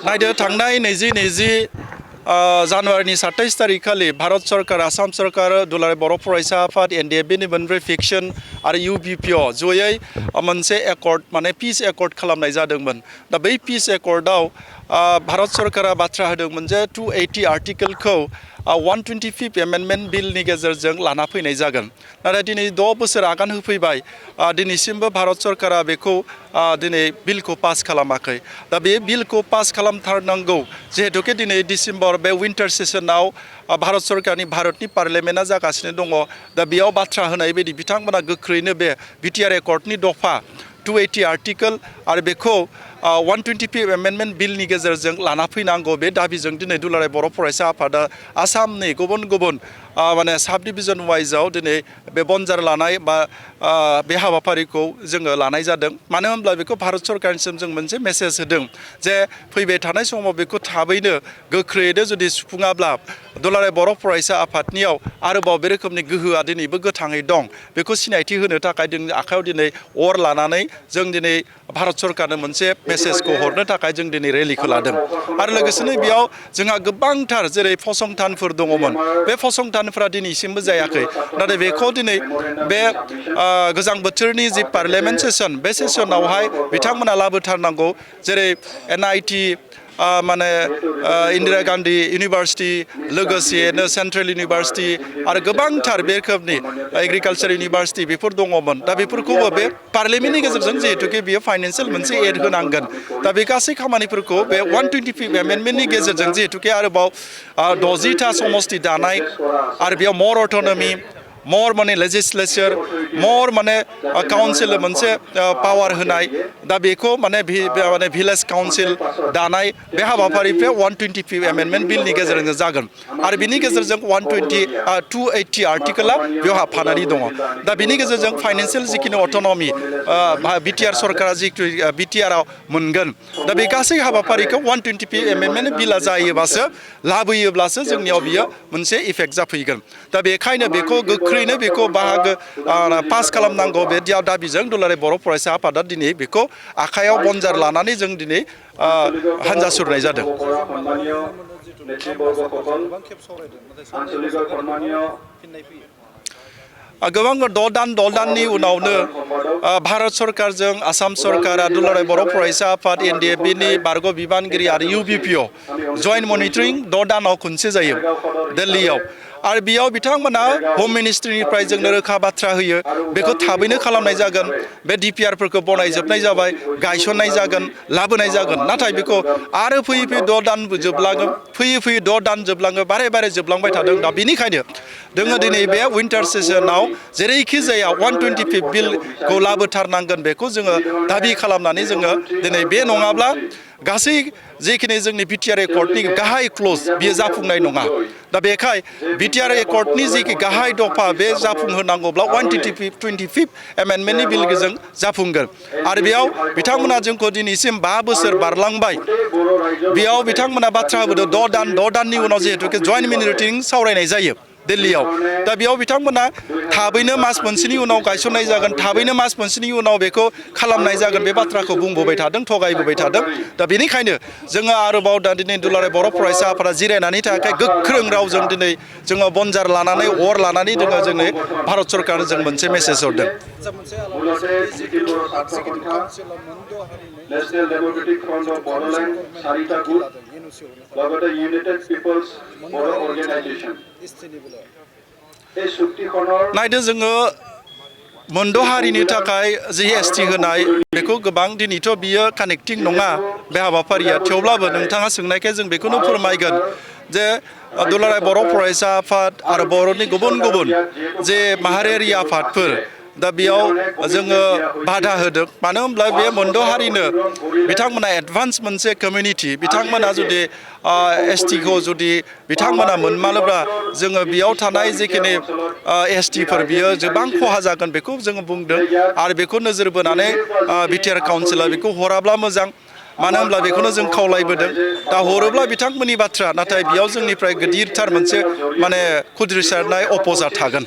नायदो थांनाय 2020 जानुवारिनि 27 तारिख खालि भारत सरकार आसाम सरकार दुलाराय बर' फरायसा आफाद एनडिएफबिनि मोनब्रै फेक्शन आरो इउबिपिअ जयै मोनसे एकर्ड माने पिस एकर्ड खालामनाय जादोंमोन। दा बै पिस एकर्डआव भारत सरकारा बाथ्रा होदोंमोन जे 280 आर्टिकलखौ 125 एमेन्डमेन्ट बिलनि गेजेरजों लाना फैनाय जागोन। नाथाय दिनै 6 बोसोर आगान होफैबाय दिनैसिमबो भारत सरकारा बेखौ दिनै बिलखौ पास खालामाखै। दा बे बिलखौ पास खालामथारनांगौ जिहेतुके दिनै डिसेम्बर बे विन्टार सेसनाव भारत सरकारनि भारतनि पार्लियामेन्टआ जागासिनो दङ। दा बेयाव बाथ्रा होनाय बायदि बिथांमोना गोख्रैनो बे बिटिआर एकर्डनि दफा 280 आर्टिकल आरो बेखौ 125 एमेन्डमेन्ट बिलनि गेजेरजों लाना फैनांगौ बे दाबिजों दिनै दुलाराय बर' फरायसा आफादा आसामनि गुबुन गुबुन माने साब डिभिजन वाइजआव दिनै बे बनजार लानाय बा बे हाबाफारिखौ जोङो लानाय जादों। मानो होनब्ला बेखौ भारत सरकारनिसिम जों मोनसे मेसेज होदों जे फैबाय थानाय समाव बेखौ थाबैनो गोख्रैयैनो जुदि सुफुङाब्ला दुलाराय बर' फरायसा आफादनियाव आरोबाव बे रोखोमनि गोहोआ दिनैबो गोथाङै दं। बेखौ सिनायथि होनो थाखाय जोंनि आखायाव दिनै अर लानानै जों दिनै भारत सरकारनो मोनसे मेसेजखौ हरनो थाखाय जों दिनै रेलिखौ लादों। आरो लोगोसेनो बेयाव जोंहा गोबांथार जेरै फसंथानफोर दङमोन बे फसंथानफोरा दिनैसिमबो जायाखै। नाथाय बेखौ दिनै बे गोजां बोथोरनि जि पार्लियामेन्ट सेसन बे सेसनावहाय बिथांमोना लाबोथारनांगौ। जेरै एनआईटि माने इन्दिरा गान्धी इउनिभार्सिटि लोगोसेनो सेन्ट्रेल इउनिभार्सिटि आरो गोबांथार बे रोखोमनि एग्रिकालचार इउनिभार्सिटि बेफोर दङमोन। दा बेफोरखौबो बे पार्लियामेन्टनि गेजेरजों जिहेतुके बियो फाइनान्सियेल मोनसे एड होनांगोन। दा बे गासै खामानिफोरखौ बे 125 एमेन्डमेन्टनि गेजेरजों जिहेतुके आरोबाव 60टा समस्ति दानाय आरो बेयाव मर अट'नमि मर माने लेजिस्लेचर मर माने काउन्सिल मोनसे पावार होनाय दा बेखौ माने भिलेज काउन्सिल दानाय बे हाबाफारिफ्रा 125 एमेन्डमेन्ट बिलनि गेजेरजों जागोन। आरो बिनि गेजेरजों 280 आर्टिकला बेयाव हाबफानानै दङ। दा बिनि गेजेरजों फाइनान्सियेल जिखिनि अट'नमि बिटिआर सरकारा जितु बिटिआरआव मोनगोन। दा बे गासै हाबाफारिखौ 125 एमेन्डमेन्ट बिला जायोबासो लाबोयोब्लासो जोंनियाव बियो मोनसे इफेक्ट जाफैगोन। दा बेखायनो बेखौ गोख्रैनो बेखौ बाहागो पास खालामनांगौ बे दाबिजों दुलाराय बर' फरायसा आफादा दिनै बेखौ आखायाव बनजार लानानै जों दिनै हान्जा सुरनाय जादों। गोबां 6 दाननि उनावनो भारत सरकारजों आसाम सरकारा दुलाराय बर' फरायसा आफाद एनडिएफबिनि बारग' बिबानगिरि आरो इउबिपिअ जइन्ट मनिटरिं 6 दानाव खनसे जायो दिल्लीयाव। आरो बेयाव बिथांमोना हम मिनिस्ट्रिनिफ्राय जोंनो रोखा बाथ्रा होयो बेखौ थाबैनो खालामनाय जागोन। बे डिपिआरफोरखौ बनायजोबनाय जाबाय गायसननाय जागोन लाबोनाय जागोन। नाथाय बेखौ आरो फैयै 6 दान जोबलाङो फैयै 6 दान जोबलाङो बारे जोबलांबाय थादों। दा बेनिखायनो जोङो दिनै बे विन्टार सेसनाव जेरैखि जाया 125 बिलखौ लाबोथारनांगोन बेखौ जोङो दाबि खालामनानै जोङो दिनै बे नङाब्ला गासै जिखिनि जोंनि बिटिआर एकर्डनि गाहाय क्लज बियो जाफुंनाय नङा। दा बेखाय बिटिआर एकर्डनि जिखि गाहाय दफा बे जाफुंहोनांगौब्ला 125 एमेन्डमेन्टनि बिलजों जाफुंगोन। आरो बेयाव बिथांमोना जोंखौ दिनैसिम 5 बोसोर बारलांबाय बेयाव बिथांमोना बाथ्रा होबोदों 6 दाननि उनाव जिहेतुके जइन्ट मनिटरिं सावरायनाय जायो दिल्लीयाव। दा बेयाव बिथांमोना थाबैनो मास मोनसेनि उनाव गायसननाय जागोन थाबैनो मास मोनसेनि उनाव बेखौ खालामनाय जागोन बे बाथ्राखौ बुंबोबाय थादों थगायबोबाय थादों। दा बेनिखायनो जोङो आरोबाव दा दिनै दुलाराय बर' फरायसा आफादा जिरायनानै थायाखै गोख्रों रावजों दिनै जोङो बनजार लानानै अर लानानै जोङो जोंनि भारत सरकारनो जों मोनसे मेसेज हरदों। National democratic front of Bodoland सारिटा ग्रुप লগতে ইউনাইটেড পিপলস বড়ো অর্গানাইজেশন এই চুক্তিখনৰ नायदो जोङो मोनद' हारिनि थाखाय GST होनाय बेखौ गोबां दिनैथ' बियो कानेक्टिं नङा बे हाबाफारिया। थेवब्लाबो नोंथाङा सोंनायखाय जों बेखौनो फोरमायगोन जे दुलाराय बर' फरायसा आफाद आरो बर'नि गुबुन गुबुन जे माहारियारि आफादफोर दा बेयाव जोङो बाधा होदों। मानो होनब्ला बे मोनद' हारिनो बिथांमोना एडभान्स मोनसे कमिउनिटि बिथांमोना जुदि STखौ जुदि बिथांमोना मोनमारोब्ला जोङो बेयाव थानाय जिखिनि STफोर बियो गोबां खहा जागोन बेखौ जोङो बुंदों। आरो बेखौ नोजोर बोनानै बिटिआर काउन्सिला बेखौ हराब्ला मोजां। मानो होनब्ला बेखौनो जों खावलायबोदों। दा हरोब्ला बिथांमोननि बाथ्रा नाथाय बेयाव जोंनिफ्राय गिदिरथार मोनसे माने खुद्रिसारनाय अपोजा थागोन।